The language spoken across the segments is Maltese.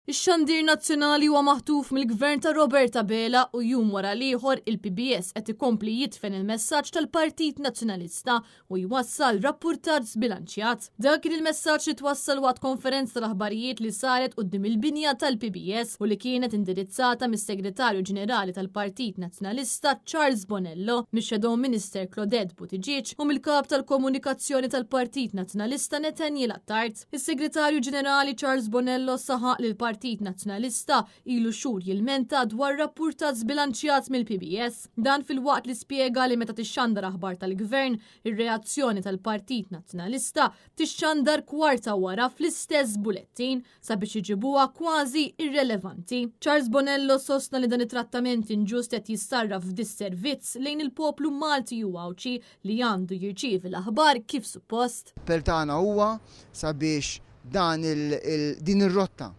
Ix-xandir nazzjonali huwa maħtuf mill-Gvern ta' Robert Abela u jum wara l-ieħor il-PBS qed ikompli jidfen il-messaġġ tal-Partit Nazzjonalista u jwassal rappurtaġġ żbilanċjat. Dan kien il-messaġġ li twassal waqt konferenza tal-aħbarijiet li saret quddiem il-binja tal-PBS u li kienet indirizzata mis-Segretarju Ġenerali tal-Partit Nazzjonalista Charles Bonello, mix-Shadow Minister Claudette Buttigieg u mill-Kap tal-Komunikazzjoni tal-Partit Nazzjonalista Nathaniel Attard. Is-Segretarju Ġenerali Charles Bonello saħaq li l-Partit Nazzjonalista ilu xhur jilmenta dwar rappurtaġġ żbilanċjat mill-PBS. Dan filwaqt li spjega li meta tixxandar aħbar tal-Gvern, ir-reazzjoni tal-Partit Nazzjonalista tixxandar kwarta wara fl-istess bulettin sabiex iġibuha kważi irrelevanti. Charles Bonello sostna li dan it-trattament inġust qed jissarraf f'disservizz lejn il-poplu Malti u Għawdxi li għandu jirċievi l-aħbar kif suppost. L-appell tagħna huwa sabiex dan din ir-rotta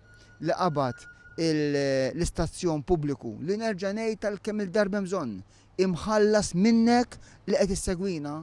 li qabad l-istazzjon pubbliku, li nerġa' ngħid għal kemm-il darba hemm bżonn, imħallas minnek li qed issegwina,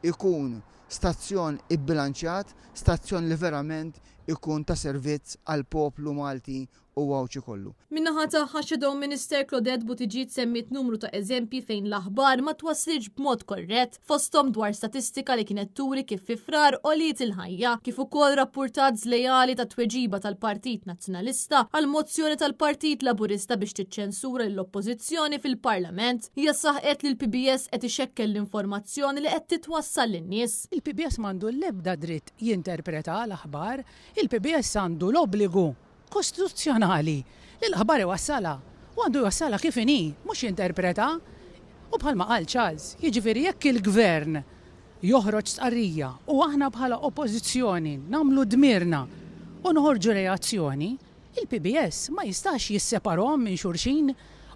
ikun stazzjon ibbilanċjat, stazzjon li verament ikun ta' servizz għall-poplu Malti u Għawdxi kollu. Min-naħa tagħha Shadow Minister Claudette Buttigieg semmiet numru ta' eżempji fejn l-aħbar ma twasslitx b'mod korrett, fosthom dwar statistika li kienet turi kif fi Frar għoliet il-ħajja, kif ukoll rappurtat żlejali tat-tweġiba tal-Partit Nazzjonalista għall-mozzjoni tal-Partit Laburista biex tiċċensura lill-Oppożizzjoni fil-Parlament. Hija saħqet li l-PBS qed ixekkel l-informazzjoni li qed titwassal lin-nies. Il-PBS m'għandu l-ebda dritt jinterpreta l-aħbar. Il-PBS għandu l-obbligu kostituzzjonali li l-aħbar iwassalha u għandu jwassalha kif inhi, mhux jinterpreta. U bħalma qal Charles, jiġifieri jekk il-Gvern joħroġ stqarrija u aħna bħala Oppożizzjoni nagħmlu dmirna u noħorġu reazzjoni, il-PBS ma jistax jisseparahom minn xulxin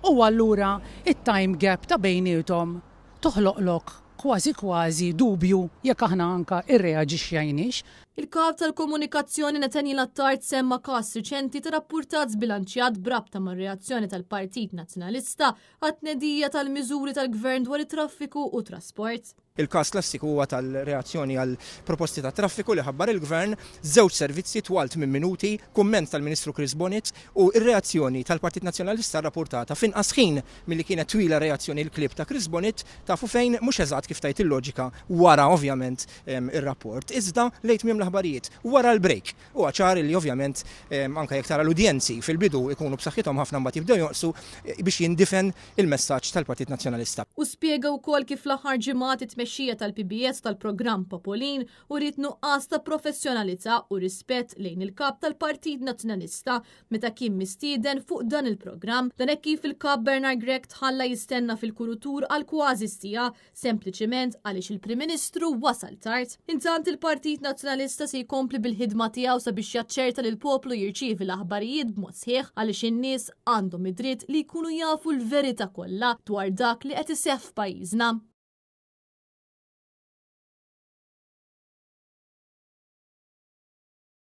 u allura it-time gap ta' bejniethom toħloqlok kważi kważi dubju jekk aħna anka irreaġixxejniex. Il-Kap tal-Komunikazzjoni Nathaniel Attard semma każ riċenti ta' rappurtat żbilanċjat b'rabta mar-reazzjoni tal-Partit Nazzjonalista għat-tnedija tal-miżuri tal-Gvern dwar it-traffiku u t-trasport. Il-każ klassiku huwa tal-reazzjoni għal proposti tat-traffiku li ħabbar il-Gvern, żewġ servizzi twal tmien minuti, kumment tal-Ministru Chris Bonett u r-reazzjoni tal-Partit Nazzjonalista rrapurtata f'inqas ħin milli kienet twila reazzjoni l-clip ta' Chris Bonett, tafu fejn, mhux eżatt kif tgħid il-loġika wara ovvjament ir-rapport, iżda lejn tmiem l-aħbarijiet, wara l-break. Huwa ċar li ovvjament anke jekk tara l-udjenzi fil-bidu jkunu b'saħħithom ħafna mbagħad jibdew jonqsu biex jindifen il-messaġġ tal-Partit Nazzjonalista. Hu spjega wkoll kif fl-aħħar ġimgħat it-tmexxija tal-PBS u tal-programm Popolin uriet nuqqas ta' professjonalità u rispett lejn il-Kap tal-Partit Nazzjonalista meta kien mistieden fuq dan il-programm. Dan hekk kif il-Kap Bernard Grech tħalla jistenna fil-kurutur għal kważi siegħa sempliċiment għaliex il-Prim Ministru wasal tard. Intant il-Partit Nazzjonalista se jkompli bil-ħidma tiegħu sabiex jaċċerta li l-poplu jirċievi l-aħbarijiet b'mod sħiħ għaliex in-nies għandhom id-dritt li jkunu jafu l-verità kollha dwar dak li qed iseħħ f'pajjiżna.